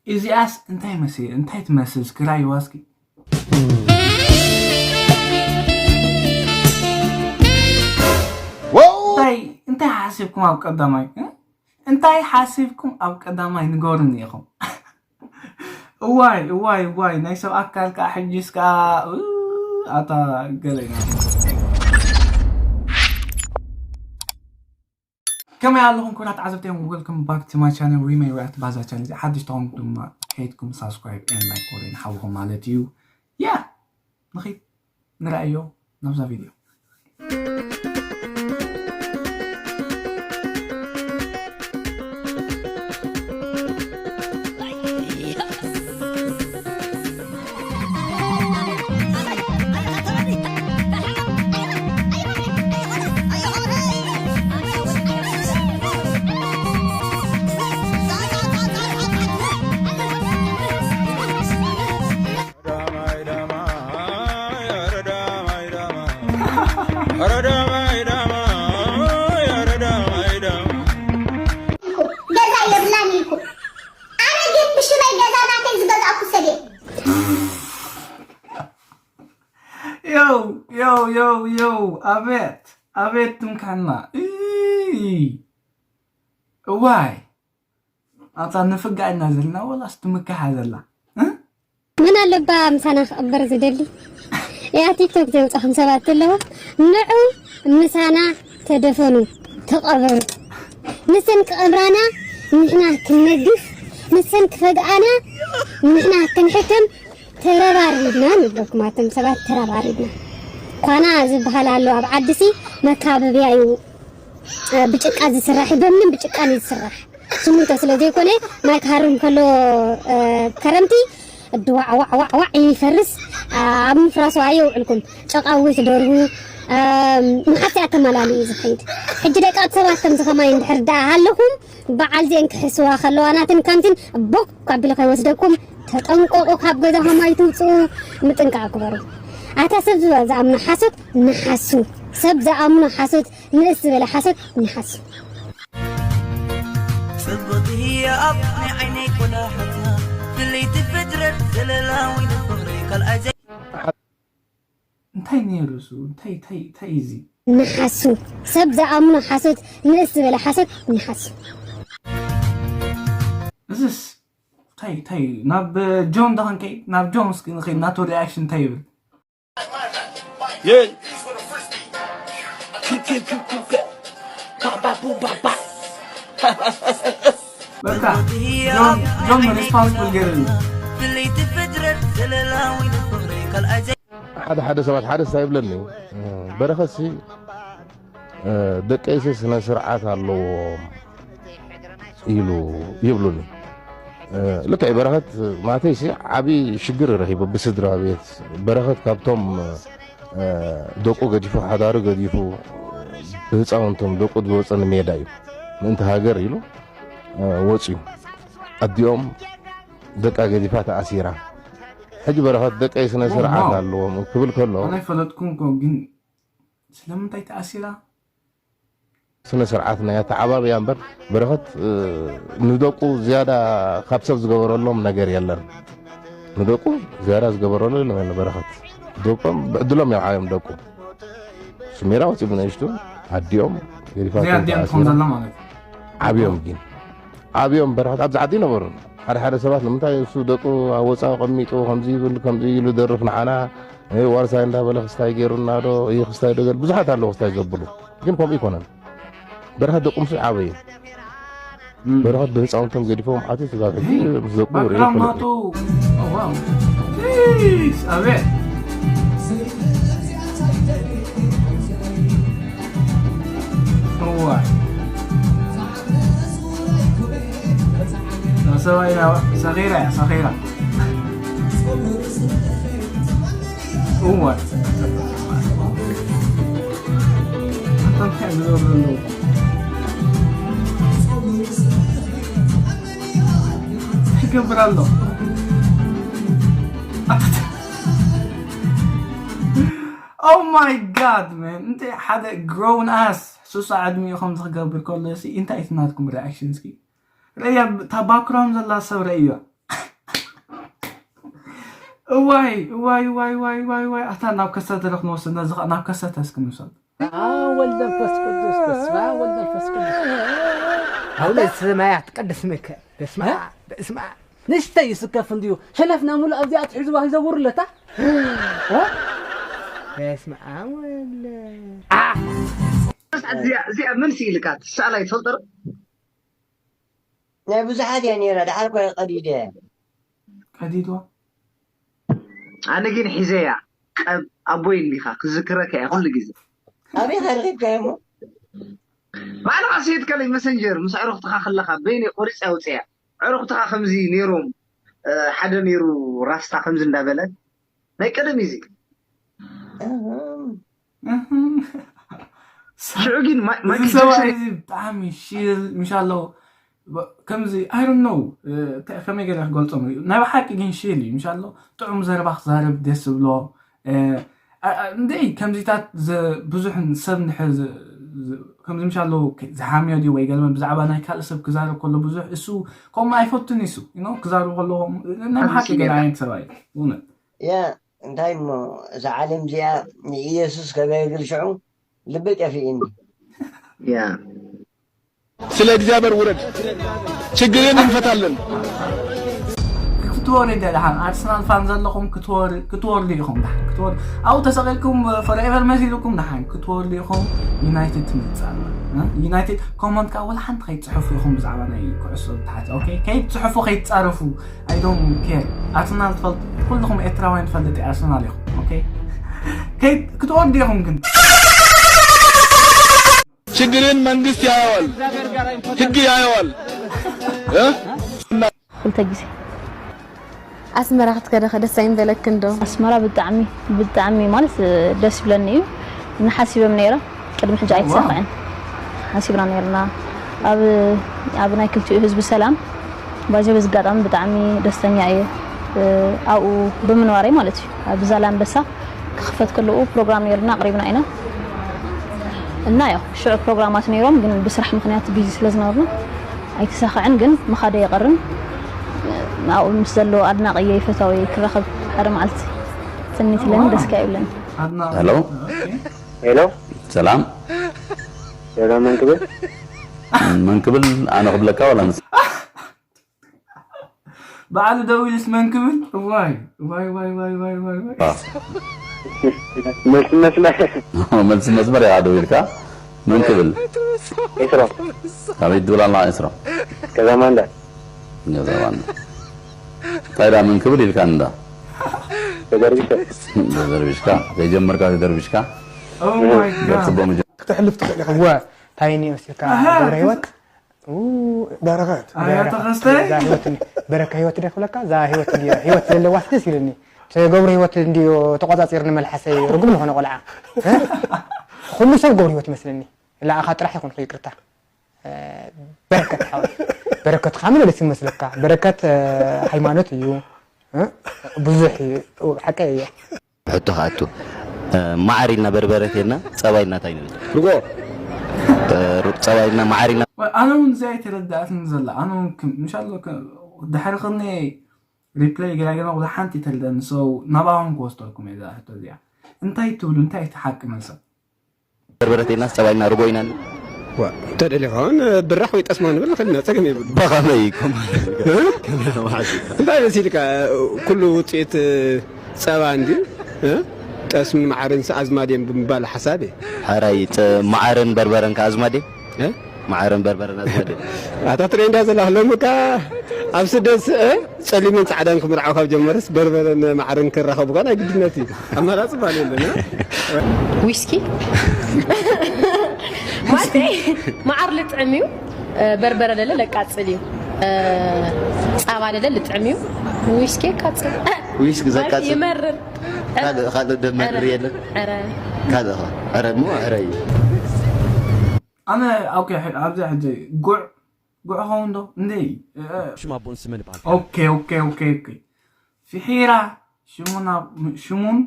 እዚኣስ እንታይ መስል እንታይ ትመስል እስኪ ራይዋ እስኪ Whoa! እንታይ እንታይ ሓሲብኩም ኣብ ቀዳማይ እ? እንታይ ሓሲብኩም ኣብ ቀዳማይ ንገሩኒ ኢኹም እዋይ እዋይ እዋይ ናይ ሰብ ኣካል ከዓ ሕጂስ ከዓ እ፣ ኣታ ገለ ኢና ከመይ ኣለኹም ክቡራት ዓዘብተዮም welcome back to my channel ሪመይ ሪያክት ባዛ ቻነል ሓድሽ ተኾንኩም ድማ ከይድኩም ሳብስክራይብ ኤን ላይክ ወሬን ሓውኹም ማለት እዩ ያ ንኺድ ንረኣዮ ናብዛ ቪድዮ ገዛ የብላን ኢልኩም ኣነ ግን ብሽመይ ገዛ ናተይ ዝገዛእኩ ሰብ እየ ዮው ዮው ዮው ዮው ኣቤት ኣቤት ትምካና እይ እዋይ ኣታ ንፍጋእ ኢና ዘለና ወላስ ትምካሓ ዘላ እ? መን ኣለባ ምሳና ክቕበር ዝደሊ? እያ ቲክቶክ ዘውፃኹም ሰባት ኣለዉ ንዑ ምሳና ተደፈኑ ተቐበሩ ንሰን ክቐብራና ንሕና ክንነግፍ ንሰን ክፈግኣና ንሕና ክንሕከም ተረባሪብና ንብለኩም ኣቶም ሰባት ተረባሪብና ኳና ዝበሃል ኣሎ ኣብ ዓድሲ መካበብያ እዩ ብጭቃ ዝስራሕ እዩ በምንም ብጭቃን እዩ ዝስራሕ ስሚንቶ ስለ ዘይኮነ ማይ ክሃርም ከሎ ከረምቲ ድዋዕ ዋዕ ዋዕ ዋዕ ይፈርስ ኣብ ምፍራሱ ኣየውዕልኩም ጨቃዊ ትደርቡ መሓሲ ኣተመላሊ እዩ ዝኸይድ ሕጂ ደቂ ሰባት ከምዚ ከማይ እንድሕር ደኣ ሃለኹም በዓል ዚአን ክሕስዋ ከለዋ ናትን ከምዚን ቦክ ኣቢሉ ከይወስደኩም ተጠንቀቁ ካብ ገዛኹም ኣይትውፅኡ ምጥንቃቅ ግበሩ ኣታ ሰብ ዝኣምኖ ሓሶት ንሓሱ ሰብ ዝኣምኖ ሓሶት ንእስ ዝበለ ሓሶት ንሓሱ ጽብቕቲ ኣብ ናይ ዓይነይ ቆላሕታ ፍልይቲ ፍጥረት ዘለላዊ ፍቕሪ ካልኣይ ዘይ እንታይ ነይሩ እሱ እንታይ እንታይ እንታይ እዚ ንሓሱ ሰብ ዝኣምኖ ሓሶት ንእስ ዝበለ ሓሶት ንሓሱ እዝስ እንታይ እንታይ ናብ ጆን ዳኸንከይ ናብ ጆን እስኪ ንኸይድ ናቱ ሪኣክሽን እንታይ ይብል Yeah. በቃ ጆን ጆን ሪስፖንስብል ገይሩ እዩ ፍልይቲ ፍጥረት ዘለላዊ ፍቕሪ ካልኣይ ዘይ ሓደ ሓደ ሰባት ሓደ ስታይ ይብለኒ በረኸትሲ ደቀይሲ ስነ ስርዓት ኣለዎም ኢሉ ይብሉኒ ልክዕ በረኸት ማተይሲ ዓብዪ ሽግር ረኺቡ ብስድራ ቤት በረኸት ካብቶም ደቁ ገዲፉ ሓዳሩ ገዲፉ ብህፃውንቶም ደቁ ዝወፀ ንሜዳ እዩ ምእንቲ ሃገር ኢሉ ወፅዩ ኣዲኦም ደቃ ገዲፋ ተኣሲራ ሕጂ በረኸት ደቀይ ስነ ስርዓት ኣለዎም ክብል ከሎ ኣይፈለጥኩም ግን ስለምንታይ ተኣሲራ ስነ ስርዓት ናይ ኣተዓባብያ እምበር በረኸት ንደቁ ዝያዳ ካብ ሰብ ዝገበረሎም ነገር የለን ንደቁ ዝያዳ ዝገበረሉ የለን በረኸት ደቆም ብዕድሎም እዮም ዓብዮም ደቁ ስሜራ ወፂ ብንእሽቱ ኣዲኦም ገዲፋ እዚኣ ኣዲኦም ትኾን ዘላ ማለት እዩ ዓብዮም ግን ዓብዮም በረኸት ኣብዚ ዓዲ ነበሩ ሓደ ሓደ ሰባት ንምንታይ እሱ ደቁ ኣብ ወፃኢ ቀሚጡ ከምዚ ይብል ከምዚ ኢሉ ደርፍ ንዓና ዋርሳይ እንዳበለ ክስታይ ገይሩና ዶ ይህ ክስታይ ዶ ገል ብዙሓት ኣለዉ ክስታይ ዘብሉ ግን ከምኡ ይኮነን በረኸት ደቁ ምስ ዓበዩ በረኸት ብህፃውንቶም ገዲፎም ዓትዩ ስጋብ ሕጂ ምስ ደቁ ርእዩ ባክግራውንድ ይፈልጡ ናቱ ዋው ፒስ ኣቤት እዋይ ሰብኣይ ሰኺራ እያ ሰኺራ እዋይ ኣቶም እንታይ ዝገብሩ ኣለዉ ይገብር ኣሎ Oh my god man እንተ ሓደ grown ass ሱሳ ዕድሚኡ ከምዚ ክገብር ከሎ ሲ እንታይ እቲ ናትኩም ሪኣክሽን እስኪ ረእያ እታ ባክግራውንድ ዘላ ሰብ ረእያ እዋይ እዋይ እዋይ እዋይ እዋይ እዋይ፣ ኣታ ናብ ከሰተ ዶ ክንወስድ፣ ነዚ ኸ ናብ ከሰተ እስኪ ንውሰድ። ኣብ ወልድ መንፈስ ቅዱስ፣ በስመ ኣብ ወልድ መንፈስ ቅዱስ። ኣውለ ሰማያት ቅዱስ ሚካኤል፣ በስመ ኣብ፣ በስመ ኣብ። ንእሽተይ ይስከፍ እንድዩ፣ ሸነፍና ሙሉ ኣብዚኣ ትሕዝዋ ይዘውር ኣለታ። በስመ ኣብ ወልድ። እዚኣ እዚኣ መን ስኢልካ ትሰኣላ ይትፈልጠ ዶ? ናይ ብዙሓት እያ ነይራ፣ ደሓር ኮ ቀዲደ። ቀዲድዋ። ኣነ ግን ሒዘያ። ቀብ ኣቦይ እንዲኻ ክዝክረካ እየ ኩሉ ግዜ። ኣበይ ከርኺብካዮ እሞ? ባዕልኻ ስኢትካለይ መሰንጀር ምስ ኣዕሩኽትኻ ከለኻ በይነይ ቆሪፀ ኣውፅያ። ኣዕሩኽትኻ ከምዚ ነይሮም፣ ሓደ ነይሩ ራስታ ከምዚ እንዳበለ ናይ ቀደም እዩ እዚ። ሽዑ ግን ማይክል ሰብኣይ ጃክሰን እዚ ብጣዕሚ ሽል ምሻሎ። ከምዚ ኣይሮን ነው ከመይ ገለ ክገልፆም እዩ። ናይ ብሓቂ ግን ሽል እዩ ምሻሎ። ጥዑም ዘረባ ክዛረብ ደስ ዝብሎ። እንደ ከምዚታት ብዙሕ ሰብ ንድሕር ከምዚ ምሻሎ ዝሓምዮ ድዩ ወይ ገለመ ብዛዕባ ናይ ካልእ ሰብ ክዛረብ ከሎ ብዙሕ እሱ ከምኡ ኣይፈቱን። እሱ ክዛረብ ከሎ ናይ ብሓቂ ገለ ዓይነት ሰብኣይ እውነት ያ እንታይ እሞ እዛ ዓለም እዚኣ ንኢየሱስ ከበየግል ሽዑ ልቢ ጠፊእኒ። ያ ስለ እግዚኣብሔር ውረድ፣ ችግርን እንፈታለን። ክትወሪ እንተ ደሓን ኣርሰናል ፋን ዘለኹም ክትወርዱ ኢኹም። ደሓን ክትወርዱ ኣብኡ ተሰቒልኩም ፎርኤቨር መሲልኩም ደሓን ክትወርዱ ኢኹም። ዩናይትድ ትመፅእ ኣላ። ዩናይትድ ኮመንት ከዓ ወላ ሓንቲ ከይትፅሕፉ ኢኹም ብዛዕባ ናይ ኩዕሶ ተሓት ኦኬ። ከይትፅሕፉ ከይትፃረፉ I don't care። ኣርሰናል ትፈልጡ ኩልኹም ኤርትራውያን ትፈልጥ ኣርሰናል ኢኹም ኦኬ። ክትወርዱ ኢኹም ግን ችግርን መንግስት ያየዋል፣ ህግ ያየዋል። ክልተ ግዜ ኣስመራ ክትከደኸ ደስ ኣይምበለክን ዶ? ኣስመራ ብጣዕሚ ብጣዕሚ ማለት ደስ ይብለኒ እዩ። ንሓሲበም ነይረ ቅድሚ ሕጂ ኣይተሳኽዐን ሓሲብና ነይርና። ኣብ ኣብ ናይ ክልቲኡ ህዝቢ ሰላም ባይዘ በዚ ኣጋጣሚ ብጣዕሚ ደስተኛ እየ ኣብኡ ብምንባረይ ማለት እዩ። ኣብ ዛላንበሳ ክኽፈት ከለኡ ፕሮግራም ነይርና ኣቕሪብና ኢና እና ያው ሽዑ ፕሮግራማት ነይሮም ግን ብስራሕ ምክንያት ቢዚ ስለ ዝነበርና ኣይተሳኸዐን ግን ምኻደ የቐርን ኣብኡ ምስ ዘሎ ኣድናቕየይ ፈታወይ ክራኸብ ሓደ መዓልቲ ትምኒት ኣለኒ ደስካ ይብለኒ ሄሎ ሄሎ ሰላም ሄሎ መን ክብል መን ክብል ኣነ ክብለካ ወላ ንስ በዓሉ ደዊልስ መን ክብል እዋይ እዋይ እዋይ እዋይ እዋይ እዋይ እዋይ መልሲ መስመር መልሲ መስመር ኢኻ ደዊልካ መን ክብል ኤስሮ ኣበይ ትብል ኣለኻ ኤስሮ ከዛ ማንዳ ገዛ ዋና እንታይ ዳ መን ክብል ኢልካ እንዳ ተደርቢሸ ተደርቢሽካ ዘይጀመርካ ተደርቢሽካ Oh my God ገጽቦም ክተሕልፍ ትኽእል ኢኻ ወ ታይኒ መሲልካ ኣሃ፣ ገብረ ህይወት ኡ፣ በረኸት ኣያ በረኸት፣ ተኸስተይ? እዛ ህይወት እኒ- በረካ ህይወት ድያ ክብለካ እዛ ህይወት እንዲ- ህይወት ዘለዋስ ደስ ይብለኒ ገብረ ህይወት እንዲዮ ተቆፃፂርኒ መልሓሰይ ርጉም ዝኾነ ቆልዓ እ? ኩሉ ሰብ ገብረ ህይወት መስለኒ ለኣኻ ጥራሕ ይኹንኩ ይቅርታ እ፣ በረከት ሓወይ በረከት ካምለ ደስ ይመስለካ በረከት እ፣ ሃይማኖት እዩ እ? ብዙሕ እዩ ሓቀይ እየ ሕቶ ክኣቱ ማዓር ኢልና በርበረ ቴልና ጸባ ኢልና እንታይ ንብል ርጎ ጸባ ኢልና ማዓር ኢልና ኣነ እውን እዚ ኣይተረዳእትን ዘላ ኣነ እውን ክም- ምሻሎ ከ- ድሕሪ ክኒ ሪፕለይ ገላገላ ወላ ሓንቲ ተልደኒ ሰው ናባኹም ክወስደልኩም እየ እዛ ሕቶ እዚኣ እንታይ ትብሉ እንታይ እቲ ሓቂ መልሰ በርበረ ቴልና ጸባ ኢልና ርጎ ኢና ንብል ተደሊኻ እውን ብራሕ ወይ ጠስማ ንብል ንኽእል ኢና ፀገም የብሉ በኸመይ እንታይ መሲልካ ኩሉ ውፅኢት ፀባ እንዲ ጠስምን መዓርን ኣዝማድ እዮም ብምባል ሓሳብ ሓራይ ማዓርን በርበረን ከኣዝማድ እዮም ማዓርን በርበረን ኣዝማድ እዮም ኣታ ትርኢ እንዳ ዘለኻ ሎሚ ካ ኣብ ስደት ጸሊምን ጻዕዳን ክምርዓው ካብ ጀመረስ በርበረን ማዕርን ክራኸቡ ካ ናይ ግድነት እዩ ኣማራጺ ባል የለን ዊስኪ ማለተይ መዓር ልጥዕም እዩ በርበረ ለለ ለቃጽል እዩ ጻባ ለለ ልጥዕም እዩ ዊስኪ የቃጽል ዊስኪ ዘቃጽል ይመርር ካልእ ካልእ ደመርር የለን ኧረ ካልእ ኸ ኧረ እሞ ኧረ እዩ ኣነ ኦኬ ኣብዚ ሕጂ ጉዕ ጉዕ ኸውን ዶ እንደ ሽም ኣቦን ስምን ይበሃል ኦኬ ኦኬ ኦኬ ኦኬ ፍሒራ ሽሙና ሽሙን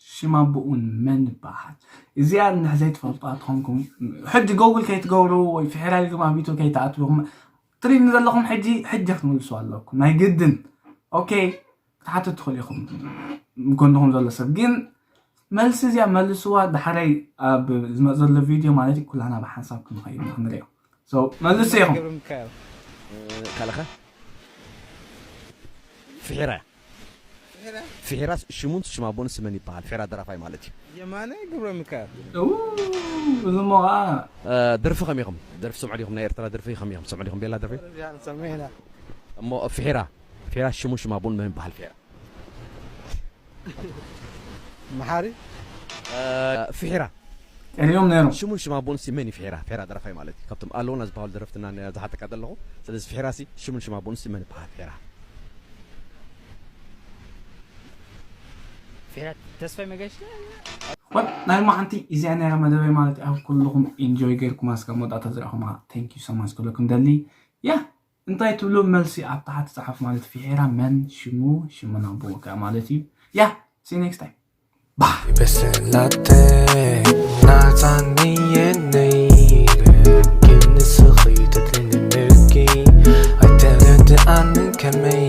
ሽም ኣቦኡን መን ይበሃል እዚኣ እንድሕ ዘይትፈልጡ ኣትኾንኩም ሕጂ ጎግል ከይትገብሩ ወይ ፍሒራ ኢልኩም ኣብ ዩቱብ ከይትኣትውኩም ትሪኒ ዘለኹም ሕጂ ሕጂ ክትምልሱ ኣለኩም ናይ ግድን ኦኬ ትሓትት ትኽእሉ ኢኹም። ጎንኹም ዘሎ ሰብ ግን መልሲ እዚኣ መልስዋ፣ ዳሕራይ ኣብ ዝመፅ ዘሎ ቪድዮ ማለት እዩ ኩላና ብሓንሳብ ክንኸይድ ንክንሪኦ። So መልሱ ኢኹም። ገብረ ሚካኤል ካልኸ ፍሒራ ፍሒራ ፍሒራ ሽሙን ሽማቦን ስመን ይበሃል። ፍሒራ ደራፋይ ማለት እዩ። የማነ ገብረ ሚካኤል ው፣ እዚ እሞ ከዓ ደርፊ ከም ኢኹም ደርፊ ሰምዑ ዲኹም? ናይ ኤርትራ ደርፊ ከም ኢኹም ሰምዑ ዲኹም? ቤላ ደርፊ ሰሚዕና እሞ ፍሒራ ፍሒራ ሽሙን ሽማቦን መን ይበሃል? ፍሒራ መሓሪ ፍሒራ ቀሪቦም ነይሮም። ሽሙን ሽማቦን ሲ መን እዩ? ፍሒራ ፍሒራ ደራፋይ ማለት እዩ። ካብቶም ኣለውና ዝበሃሉ ደረፍትና ዝሓተካ ዘለኹ። ስለዚ ፍሒራ ሲ ሽሙን ሽማቦን ሲ መን ይበሃል? ፍሒራ ፍሒራ ተስፋይ መገሽ ወል ናይ ሎማዓንቲ እዚኣ ነይራ መደበይ ማለት ኣብ ኩልኹም ኢንጆይ ገይርኩም እስካብ መወዳእታ ዝረኹማ thank you so much ክብለኩም ደሊ። ያ እንታይ ትብሉ? መልሲ ኣብ ታሕቲ ጸሓፉ ማለት ፍሒራ መን ሽሙ ሽሙን ኣቦኡ ከኣ ማለት እዩ። ያ see you next time. ይበሰላተ ናታንየነይ ግን ንስኺ ተትልንልኪ ኣይተረድኣንን ከመይ